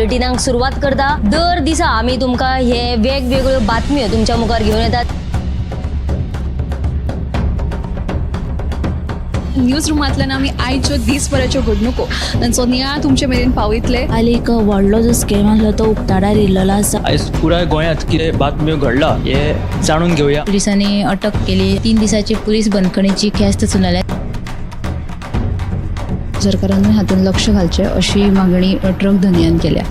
बुलेटिनाक सुरवात करता. दर दिसा आमी तुमकां हे वेगवेगळ्यो बातम्यो तुमच्या मुखार घेवन येतात. न्यूज रुमांतल्यान आमी आयच्यो दीसभराच्यो घडणुको तांचो नियाळ तुमचे मेरेन पावयतले. काल एक व्हडलो जो स्कॅम आसलो तो उक्ताडार येयल्लो आसा. आयज पुराय गोंयांत कितें बातम्यो घडला हे जाणून घेवया. पुलिसांनी अटक केली. 3 दिसाची पुलीस बंदखणीची ख्यास्त सुनायल्या. सरकारानूय हातूंत लक्ष घालचें अशी मागणी ट्रक धनयान केल्या.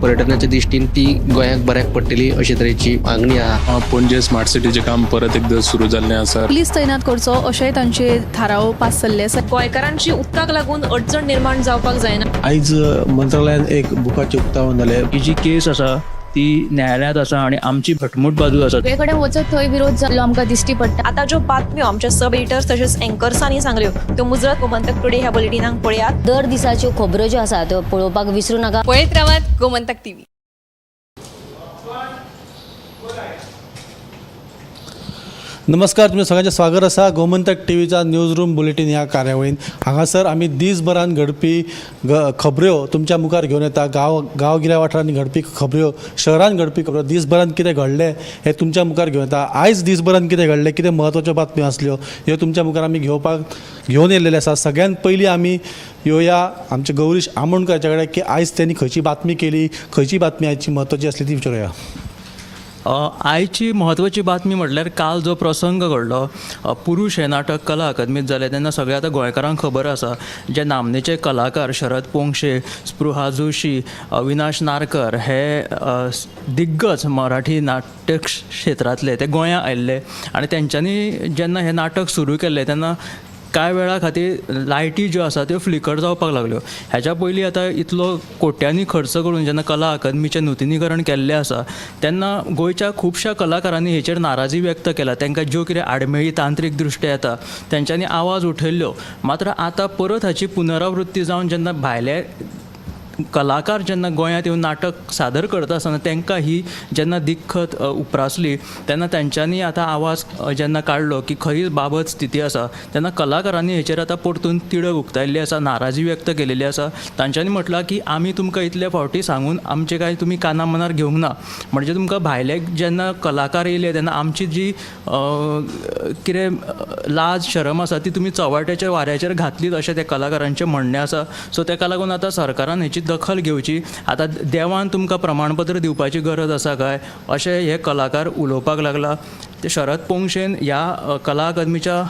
पर्यटनाच्या दृश्टीन ती गोंयाक बऱ्याक पडटली अशे तरेची मागणी आहा. पणजे स्मार्ट सिटीचें काम परत एकदां सुरू जाल्लें आसा. पुलीस तैनात करचो अशेंय तांचे थाराव पास जाल्ले आसा. गोंयकारांची उदकाक लागून अडचण निर्माण जावपाक जायना. आयज मंत्रालयान एक बुकाचें उक्तावण जालें. ही जी केस आसा ती न्यायालयांत आसा आनी आमची घटमूट बाजू आसा. सगळे कडेन वचत थंय विरोध जाल्लो आमकां दिश्टी पडटा. आतां ज्यो बातम्यो आमच्या सब एडिटर्स तशेंच एंकर्सांनी सांगल्यो त्यो मुजरत गोमंतक टुडे ह्या बुलेटिनाक पळयात. दर दिसाच्यो खबरो ज्यो आसा त्यो पळोवपाक विसरू नाका. पळयत रावात गोमंतक टीव्ही. नमस्कार, तुमच्या सगळ्यांचें स्वागत आसा गोमंतक टी व्हीच्या न्यूज रूम बुलेटीन ह्या कार्यावळीन. हांगासर आमी दीसभरान घडपी खबऱ्यो तुमच्या मुखार घेवन येता. गांवगिऱ्या वाठारांनी घडपी खबऱ्यो, शहरान घडपी खबऱ्यो, दीसभरान कितें घडलें हें तुमच्या मुखार घेवन येता. आयज दीसभरान कितें घडलें, कितें म्हत्वाच्यो बातम्यो आसल्यो ह्यो तुमच्या मुखार आमी घेवन येयल्लेले आसा. सगळ्यात पयलीं आमी येवया आमचे गौरीश आमोणकर कडेन की आयज त्यांनी खंयची बातमी केली, खंयची बातमी आयची म्हत्वाची आसली ती विचारुया. आयची म्हत्वाची बातमी म्हटल्यार काल जो प्रसंग घडलो पुरुष हें नाटक कला अकादमीत जालें तेन्ना सगळ्या आतां गोंयकारांक खबर आसा, जे नामनेचे कलाकार शरद पोंगशे, स्पृहा जोशी, अविनाश नारकर हे दिग्गज मराठी नाट्य क्षेत्रांतले ते गोंयां आयिल्ले आनी तेंच्यांनी जेन्ना हें नाटक सुरू केल्लें तेन्ना कांय वेळा खातीर लायटी ज्यो आसा त्यो फ्लिकर जावपाक लागल्यो. हेच्या पयलीं आतां इतलो कोट्यांनी खर्च करून जेन्ना कला अकादमीचें नुतनीकरण केल्लें आसा तेन्ना गोंयच्या खुबश्या कलाकारांनी हेचेर नाराजी व्यक्त केला. तांकां ज्यो कितें आडमेळी तांत्रीक दृश्ट्या येता तेंच्यांनी आवाज उठयल्ल्यो. मात्र आतां परत हाची पुनरावृत्ती जावन जेन्ना भायले कलाकार जेन्ना गोंयांत येवन नाटक सादर करता आसतना तांकां ही जेन्ना दिक्कत उप्रासली तेन्ना तेंच्यांनी आतां आवाज जेन्ना काडलो की खरी बाबत स्थिती आसा तेन्ना कलाकारांनी हेचेर आतां परतून तिडक उक्तायल्ली आसा, नाराजी व्यक्त केलेली आसा. तांच्यांनी म्हटलां की आमी तुमकां इतले फावटी सांगून आमचें कांय तुमी काना मनार घेवंक ना, म्हणजे तुमकां भायले जेन्ना कलाकार येयले तेन्ना आमची जी कितें लाज शरम आसा ती तुमी चव्हाट्याच्या वाऱ्याचेर घातलीत अशें त्या कलाकारांचें म्हणणें आसा. सो तेका लागून आतां सरकारान हेची दखल घेवची. आतां देवान तुमकां प्रमाणपत्र दिवपाची गरज आसा काय अशें हे कलाकार उलोवपाक लागला. ते शरद पोंगशेन ह्या कला अकादमीच्या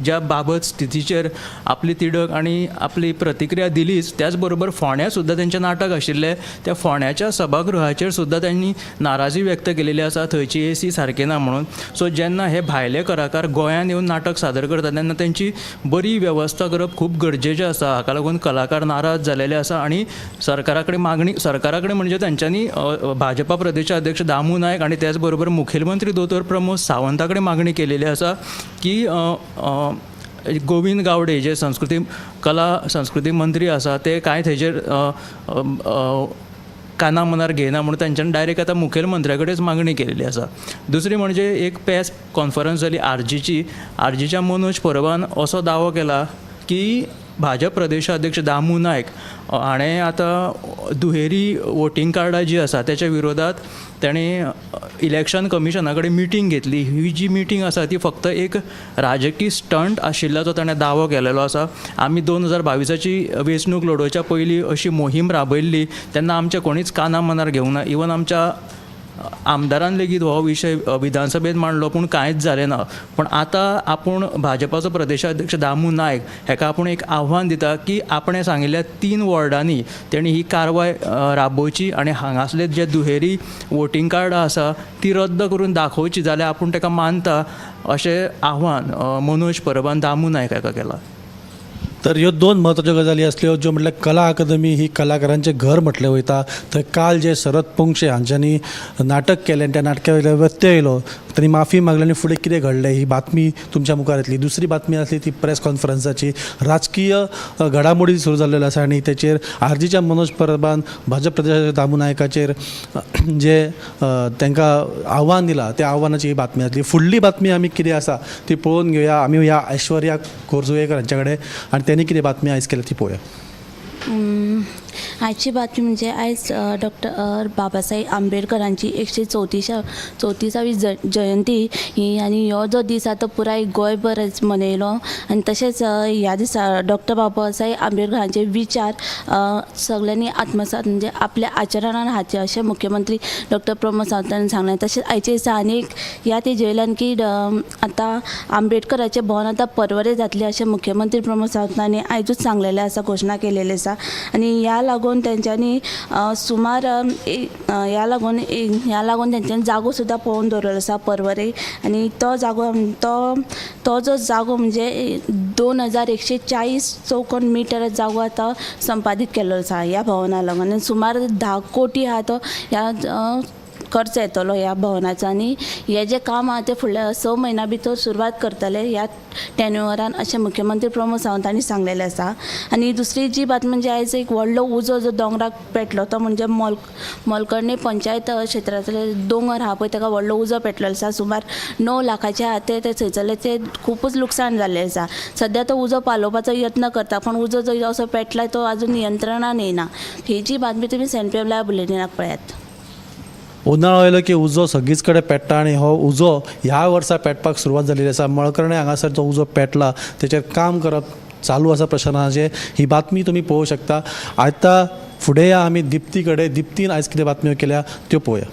ज्या बाबत स्थितीचेर आपली तिडक आनी आपली प्रतिक्रिया दिलीच, त्याच बरोबर फोंड्या सुद्दां तेंचें नाटक आशिल्लें त्या फोंड्याच्या सभागृहाचेर सुद्दां त्यांनी नाराजी व्यक्त केलेली आसा, थंयची ए सी सारकी ना म्हणून. सो जेन्ना हे भायले कलाकार गोंयांत येवन नाटक सादर करतात तेन्ना तेंची बरी वेवस्था करप खूब गरजेचें आसा. हाका लागून कलाकार नाराज जालेले आसा आनी सरकारा कडेन मागणी, सरकारा कडेन म्हणजे तेंच्यांनी भाजपा प्रदेशाध्यक्ष दामू नायक आनी त्याच बरोबर मुखेलमंत्री दोतोर प्रमोद सावंता कडेन मागणी केलेली आसा की गोविंद गावडे जे संस्कृती कला संस्कृती मंत्री आसा ते कांय थंयचेर काना मनार घेयना म्हणून तेंच्यांनी डायरेक्ट आतां मुखेलमंत्र्या कडेच मागणी केलेली आसा. दुसरी म्हणजे एक प्रेस कॉन्फरन्स जाली आरजीची. आरजीच्या मनोज परबान असो दावो केला की भाजप प्रदेशाध्यक्ष दामू नायक हाणें आतां दुहेरी वोटींग कार्डां जी आसा तेच्या विरोधात तेणें इलेक्शन कमिशना कडेन मिटींग घेतली. ही जी मिटींग आसा ती फक्त एक राजकीय स्टंट आशिल्ल्याचो ताणें दावो केलेलो आसा. आमी 2022 वेंचणूक लडोवच्या पयलीं अशी मोहीम राबयल्ली तेन्ना आमच्या कोणीच काना मनार घेवंक ना. इवन आमच्या आमदारान लेगीत हो विशय विधानसभेंत मांडलो पूण कांयच जालें ना. पूण आतां आपूण भाजपाचो प्रदेशाध्यक्ष दामू नायक हेका आपूण एक आव्हान दिता की आपणें सांगिल्ल्या 3 वॉर्डांनी तेणी ही कारवाय राबोवची आनी हांगासले जे दुहेरी वोटींग कार्डां आसा ती रद्द करून दाखोवची, जाल्यार आपूण ताका मानता अशें आव्हान मनोज परबान दामू नायक हाका केलां. तर ह्यो दोन म्हत्वाच्यो गजाली आसल्यो ज्यो म्हटल्यार कला अकादमी ही कलाकारांचें घर म्हटलें वयता. थंय काल जे शरद पोंगशे हांच्यांनी नाटक केलें आनी त्या नाटका वयल्यान व्यत्यय येयलो, तांणी माफी मागली आनी फुडें कितें घडलें ही बातमी तुमच्या मुखार येतली. दुसरी बातमी आसली ती प्रेस कॉन्फरन्साची. राजकीय घडामोडी सुरू जाल्लेल्यो आसा आनी तेचेर आरजीच्या मनोज परबान भाजप प्रदेशाध्यक्ष दामू नायकाचेर जे तांकां आव्हान दिलां त्या आव्हानाची ही बातमी आसली. फुडली बातमी आमी कितें आसा ती पळोवन घेवया आमी ह्या ऐश्वर्या खोर्जुवेकर हांच्या कडेन आनी त्यांनी कितें बातमी आयज केल्या ती पळोवया. आयची बातमी म्हणजे आयज डॉक्टर बाबासाहेब आंबेडकरांची एकशे चवतीशा चवतीसावी जयंती ही आनी हो जो दीस आहा तो पुराय गोंयभर मनयलो आनी तशेंच ह्या दिसा डॉक्टर बाबासाहेब आंबेडकरांचे विचार सगल्यांनी आत्मसात म्हणजे आपल्या आचरणान हाडचे अशें मुख्यमंत्री डॉक्टर प्रमोद सावंत हांणी सांगलें. तशेंच आयचे दिसा आनी एक ह्या तेजेवयल्यान की आतां आंबेडकराचें भवन आतां परवरे जातलें अशें मुख्यमंत्री प्रमोद सावंत हांणी आयजूच सांगलेलें आसा, घोशणा केलेली आसा. आनी ह्या लागून तेंच्यांनी सुमार ह्या लागून तेंच्यांनी जागो सुद्दां पळोवन दवरिल्लो आसा परवरे. आनी तो जागो तो जो जागो म्हणजे 2140 चौखण मिटर जागो आतां संपादीत केल्लो आसा ह्या भवना लागून. आनी सुमार 10 कोटी आहा तो ह्या खर्च येतलो ह्या भवनाचो. आनी हें जें काम आहा तें फुडल्या 6 म्हयन्या भितर सुरवात करतले ह्या टेन्युअरान अशें मुख्यमंत्री प्रमोद सावंत हांणी सांगलेलें आसा. आनी दुसरी जी बातमी म्हणजे आयज एक व्हडलो उजो जो दोंगराक पेटलो तो म्हणजे मोलकर्णे पंचायत क्षेत्रांतले दोंगर आहा पळय ताका व्हडलो उजो पेटलेलो आसा. सुमार 9 लाखाचे आहा ते थंयसरले ते खुबूच लुकसाण जाल्लें आसा. सद्या तो उजो पालोवपाचो यत्न करता पूण उजो जो असो पेटला तो आजून नियंत्रणान येना. ही जी बातमी तुमी 7 PM live बुलेटिनाक पळयात. उनाळो आयलो की उजो सगळीच कडेन पेट्टा आनी हो उजो ह्या वर्सा पेटपाक सुरवात जाल्ली आसा. मळकर्णे हांगासर जो उजो पेटला तेचेर काम करप चालू आसा प्रशासनाचें. ही बातमी तुमी पळोवंक शकता. आतां फुडें या आमी दिप्ती कडेन. दिप्तीन आयज कितें बातम्यो केल्या त्यो पळोवया.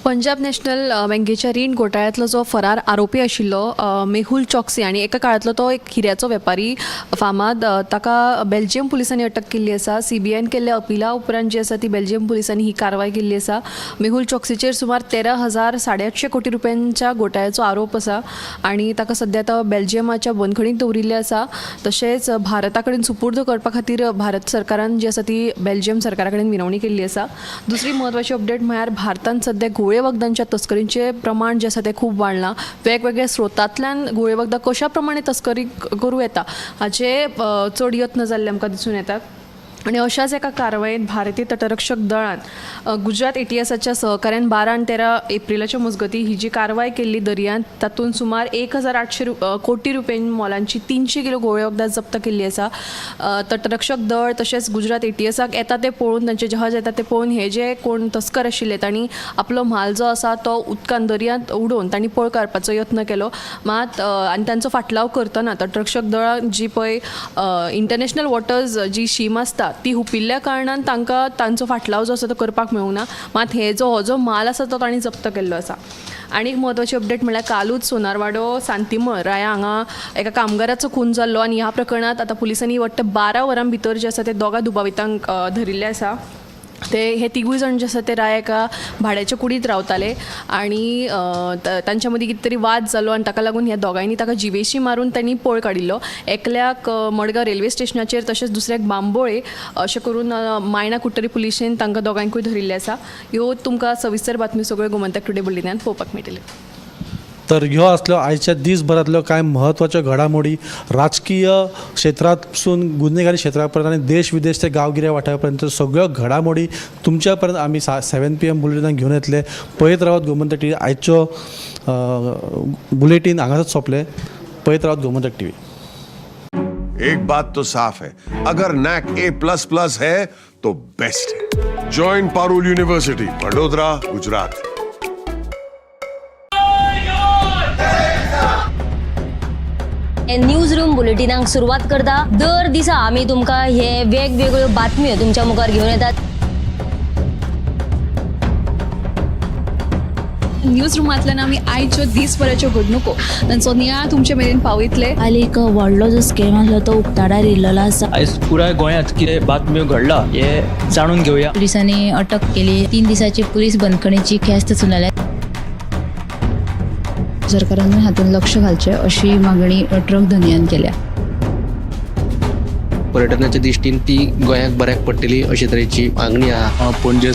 पंजाब नॅशनल बँकेच्या रीण घोटाळ्यांतलो जो फरार आरोपी आशिल्लो मेहुल चॉक्सी आनी एका काळांतलो तो एक हिऱ्याचो वेपारी फामाद, ताका बेल्जियम पुलिसांनी अटक केल्ली आसा. सीबीआयन केल्ल्या अपिला उपरांत जी आसा ती बेल्जियम पुलिसांनी ही कारवाय केल्ली आसा. मेहुल चॉक्सीचेर सुमार 13,850 कोटी रुपयांच्या घोटाळ्याचो आरोप आसा आनी ताका सद्या आतां बेल्जियमाच्या बंदखणींत दवरिल्लें आसा. तशेंच भारता कडेन सुपूर्द करपा खातीर भारत सरकारान जी आसा ती बेल्जियम सरकारा कडेन विनवणी केल्ली आसा. दुसरी म्हत्वाची अपडेट म्हळ्यार भारतान सद्या घुंवळे वखदांच्या तस्करींचें प्रमाण जें आसा तें खूब वाडलां. वेगवेगळ्या स्रोतांतल्यान घुंवळे वखदां कशा प्रमाणे तस्करी करूं येता हाचे चड यत्न जाल्ले आमकां दिसून येतात. आनी अशाच एका कारवायेंत भारतीय तटरक्षक दळान गुजरात एटीएसाच्या सहकार्यान 12 आनी 13 एप्रिलाच्या मजगतीं ही जी कारवाय केल्ली दर्यांत तातूंत सुमार 1800 कोटी रुपया मोलांची 300 किलो घुंवळे वखदां जप्त केल्ली आसा. तटरक्षक दळ तशेंच गुजरात एटीएसाक येता तें पळोवन, तांचे जहाज येता तें पळोवन हे जे कोण तस्कर आशिल्ले तांणी आपलो म्हाल जो आसा तो उदकान दर्यांत उडोवन तांणी पळ काडपाचो यत्न केलो. मात आनी तांचो फाटलाव करतना तटरक्षक दळान जी पळय इंटरनॅशनल वॉटर्स जी शीम आसता ती हुपिल्ल्या कारणान तांकां तांचो फाटलाव जो आसा तो करपाक मेळूंक ना. मात हे जो हो जो म्हाल आसा तो तांणी जप्त केल्लो आसा. आनी एक म्हत्वाची अपडेट म्हळ्यार कालूच सोनारवाडो सांतीमळ राया हांगा एका कामगाराचो खून जाल्लो आनी ह्या प्रकरणांत आतां पुलिसांनी वट्ट 12 वरां भितर जे आसा ते दोगां दुबावितांक धरिल्ले आसा. ते हे तिगूय जाण जे आसा ते राय एका भाड्याच्या कुडींत रावताले आनी तांच्या मदीं कितें तरी वाद जालो आनी ताका लागून ह्या दोगांयनी ताका जिवेशी मारून तांणी पळ काडिल्लो. एकल्याक मडगांव रेल्वे स्टेशनाचेर तशेंच दुसऱ्याक बांबोळे अशें करून मायणा कुडटरी पुलिशेन तांकां दोगांयकूय धरिल्लें आसा. ह्यो तुमकां सविस्तर बातमी सगळ्यो गोमंतक टुडे बुलेटिनान पळोवपाक मेळटल्यो. तर ह्यो आसल्यो आयच्या दीसभरांतल्यो कांय म्हत्वाच्यो घडामोडी राजकीय क्षेत्रांतसून गुन्हेगारी क्षेत्रा पर्यंत आनी देश विदेश ते गांवगिऱ्या वाठारा पर्यंत सगळ्यो घडामोडी तुमच्या पर्यंत आमी 7 PM बुलेटिनाक घेवन येतले. पळयत रावात गोमंतक टीव्ही. आयच्यो बुलेटीन हांगासच सोंपलें. पळयत रावात गोमंतक टीव्ही. एक बात तो साफ है, अगर नैक A++ है तो बेस्ट है. Join Parul university, Vadodara, Gujarat. News room बुलेटिनाक सुरवात करता. दर दिसा आमी तुमकां हे वेगवेगळ्यो बातम्यो तुमच्या मुखार घेवन येतात. न्यूज रुमांतल्यान आमी आयच्यो दीसभराच्यो घडणुको तांचो नियाळ तुमचे मेरेन पावयतले. काल एक व्हडलो जो स्कॅम आसलो तो उक्ताडार येयल्लो आसा. आयज पुराय गोंयांत कितें बातम्यो घडला हे जाणून घेवया. पोलिसांनी अटक केली. 3 दिसाची पोलीस बंदखणीची ख्यास्त सुनावल्या. सरकारान हातूंत लक्ष घालचें अशी मागणी ट्रक धनयान केल्या. पर्यटनाच्या दृश्टीन ती गोंयाक बऱ्याक पडटली अशे तरेची मागणी आहा. पणजे.